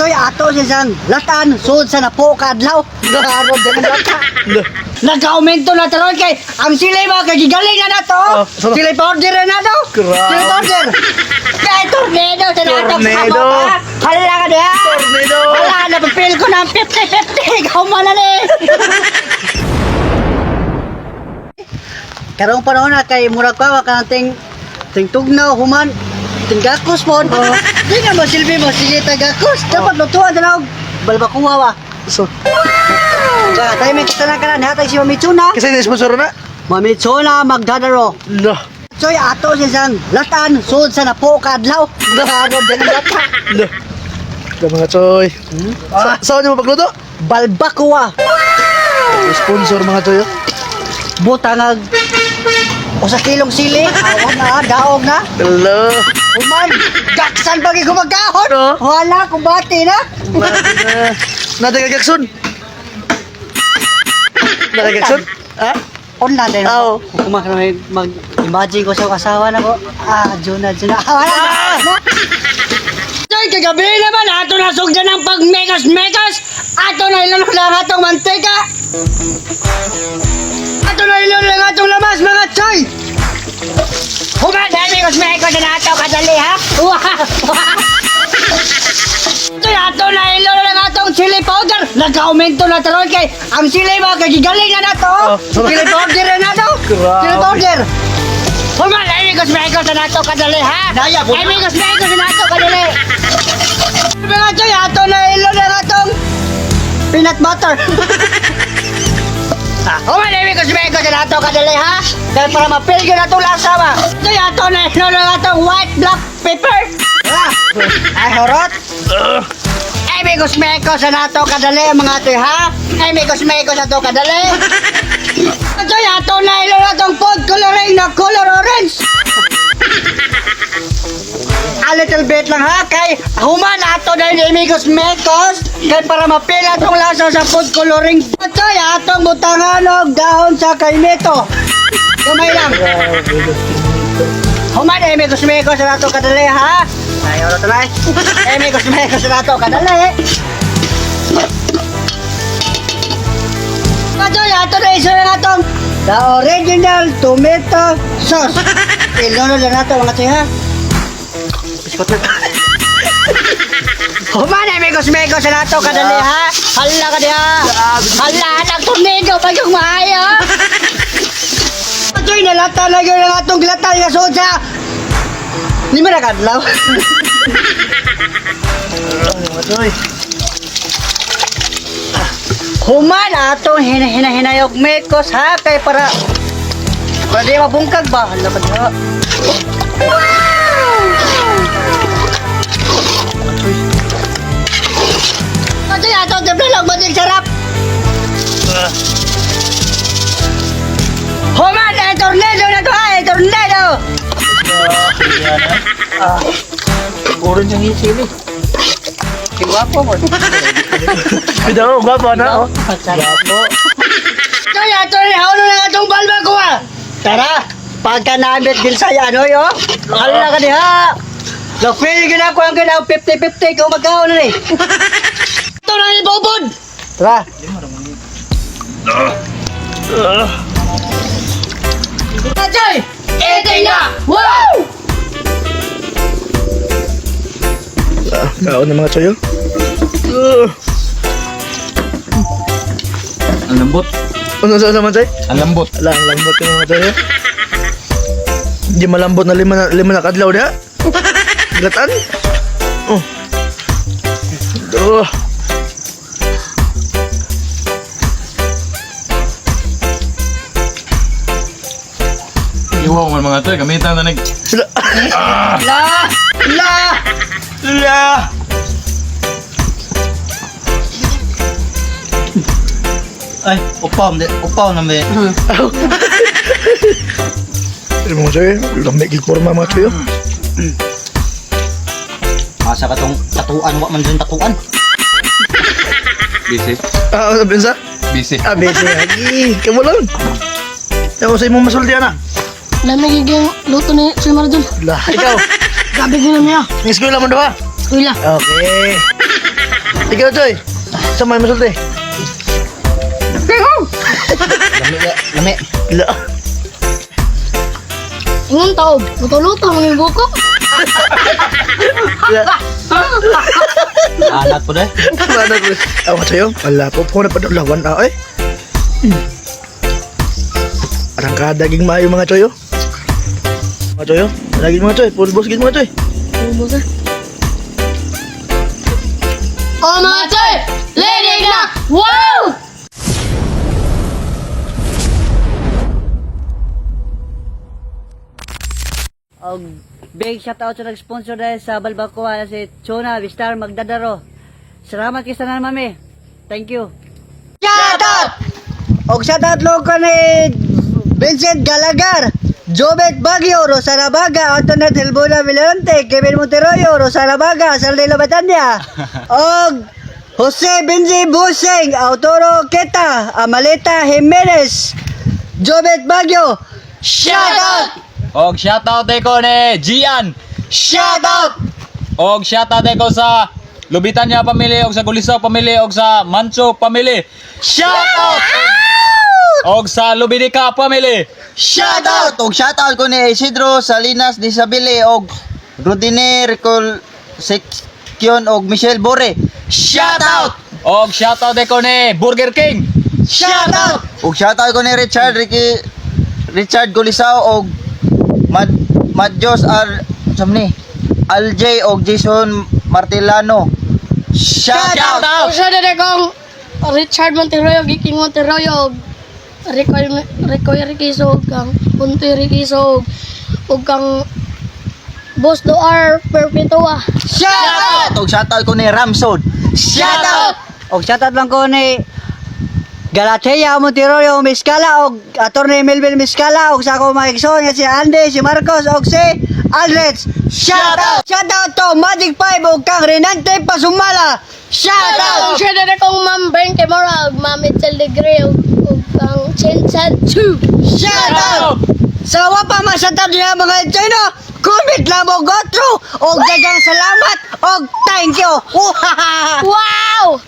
Choy, ato siya sang latan, sud sa napo kaadlaw. Grabe din ang lata. Nagka-aumento na taron kay ang silay ba kay gigaling na nato. Oh, so- Silay pa order na nato. Grabe. Silay pa order. Kay tornado sa nato. Tornado. Hala ka diha. Tornado. Hala na papel ko ng 50-50. Ikaw man na ni. Karong panahon na kay murag pa ka ting ting tugnaw human ting gakos pod. Di na masilbi mo sige tagakos. Dapat lutuan na og balbakuha ba. So, Ba, tayo may kita na kanan hatay si Mami Chuna. kasi na sponsor na? Mami Chuna magdadaro. Lah. Choy, ato siya sang latan sud sa napo kaadlaw. Grabe din ang lata. Lah. Lah mga choy. Sa saan niyo mapagluto? Balbakuha. Sponsor mga choy, oh. Butangag usa kilong sili, awan na, daog na. Hello. Human, gaksan pagi gumagahon. No? Wala, kumbati na. Natagagakson. Natagagakson? Ha? Online din. Oo. Kung mag-imagine ko sa asawa na ko. Ah, Juna, Juna. Ah, wala na. Ay, kagabi naman, ato na sugdan ang pagmekas-mekas. Ato na ilunod lang atong mantika. Ato na ilunod lang atong lamas, mga choy. Human, mekos-mekos na ato kadali, ha? Wow! Ito ato na ilunod lang atong chili powder. Nagka-aumento na taron kay ang chili ba kay gigaling na nato. Oh, Chili powder na nato. Grabe. Chili powder. Human, mekos-mekos na nato kadali, ha? Naya po. Ay, mekos-mekos na nato kadali. Mga choy, ato na ilunod lang atong peanut butter. Ah, human, mekos-mekos na nato kadali, ha? Kaya para mapil yun atong lasa ba? Ito ato na ilunod lang atong white black pepper. Ah, ay, horot. Ay, may gusmeko sa nato kadali, mga atoy, ha? Ay, may gusmeko sa to kadali. Atoy, ato na ilo na tong food coloring na color orange. A little bit lang ha, kay human ato na yung amigos mekos, kay para mapila tong lasa sa food coloring. Atoy, atong butangan og dahon sa kaimito. Gamay lang. Human, ay may gusmeko sa nato kadali, ha? Ay, oro tulay. Ay, may gusmeko sa nato kadali. Ato, ato na isa na natong the original tomato sauce. Ilunod na nato mga tiha. Biskot na. Human, ay may gusmeko sa nato kadali, ha? Hala ka diha. Hala, anak tornado pa yung maayo. Ato'y nalata na yun ang atong gilata nga soja. Lima na kadlaw. Mga choy. Human atong hinahinayog mekos ha kay para para di mabungkag ba? Hala ka diha. Ato'y atong timpla lang bating sarap. Human eh tornado na to ha, eh, tornado. Orange ang sili. Gwapo mo. Bidaw, gwapo na. Oh. Gwapo. Ato'y ato'y haulo na atong balba ko ha. Tara, pagka namit din sa ano yo. Hala ka diha. Lofil gina ko ang ginaw 50-50 kung magkaon na ni. Ito na ibubod. Tara. Ato'y, ito na. Wow! Ah, kaon na mga choy, oh. Ang lambot. Ano sa naman, choy? Ang lambot. Ala, ang lambot yung mga choy, oh. Hindi malambot na lima na kadlaw diha. Gilatan. Oh. Oh. Iwaw man mga toy, gamitan na nag... Sila. La! La! La. Ay, upaw, hindi. Upaw na may. Pero mga choy, lamig yung forma mga choy, oh. Asa ka tong tatuan, wa man dun tatuan. Busy. Ah, ano bensa? Busy. Ah, busy. Agi, kamo lang. Ako sa imong masulti ana. Lamig yung luto ni Sir Maradon. La, ikaw. Grabe gina niya. Ng eskwela mo duha. Eskwela. Okay. Ikaw, Choy. Sa may masulti. Lami ya, lami. La. Ingon taob, luto-luto mga buko. La. Alat po deh. Wala ko. Ako sa'yo. Wala po. Kung napadulawan ah, eh. Arangkada ging maayo mga choyo. Mga choyo. Lagi mga choy. Full boss gid mga choy. Ubos na. Oh mga choy! Linig na! Wow! Og big shout out sa nag-sponsor dahil sa Balbacoa na si Chona Vistar Magdadaro. Salamat kay tanan mami. Thank you. Shout out! Og shout out lo ko ni Vincent Galagar, Jobet Baguio, Rosana Baga, Antoinette Hilbona Villante, Kevin Monteroyo, Rosana Baga, Saldelo Batanya, og Jose Benji Buseng, Autoro Queta, Amaleta Jimenez, Jobet Baguio. Shout out! Og shoutout ko ni Gian. Shout out! Og shoutout ko sa Lubitanya family og sa Gulisaw family og sa Mancho family. Shoutout! Og sa Lubinica family. Shout out! Og shout out ko ni Isidro Salinas de Sabile og Rodine Recol Sekion og Michelle Bore. Shout out! Og shoutout ko ni Burger King. Shout out! Og shout out ko ni Richard Ricky Richard Gulisao og Mad Madjos R samni Aljay og Jason Martilano. Shout out! Ang siya na kong Richard Monteroyo, Giking Monteroyo, Ricoy, Ricoy Riquiso, ug kang Puntoy Riquiso, ug kang Boss Doar Perpetua. Shout out! Og shout out ko ni Ramson. Shout out! Og shout out lang ko ni Galatea Monteroyo Miscala og Attorney Melvin Miscala og sa akong mga igsoon nga si Andy, si Marcos og si Aldrich. Shout out! Shout out to Magic 5 og kang Renante Pasumala. Shout out! Ang siya na kong Ma'am Ben Kimora, ug Ma'am Itzel de Grey, ug kang Chen Chan Chu. Shout out! Sa wa pa masatag niya mga Chino, comment lang mo go through og daghang salamat og thank you. Wow!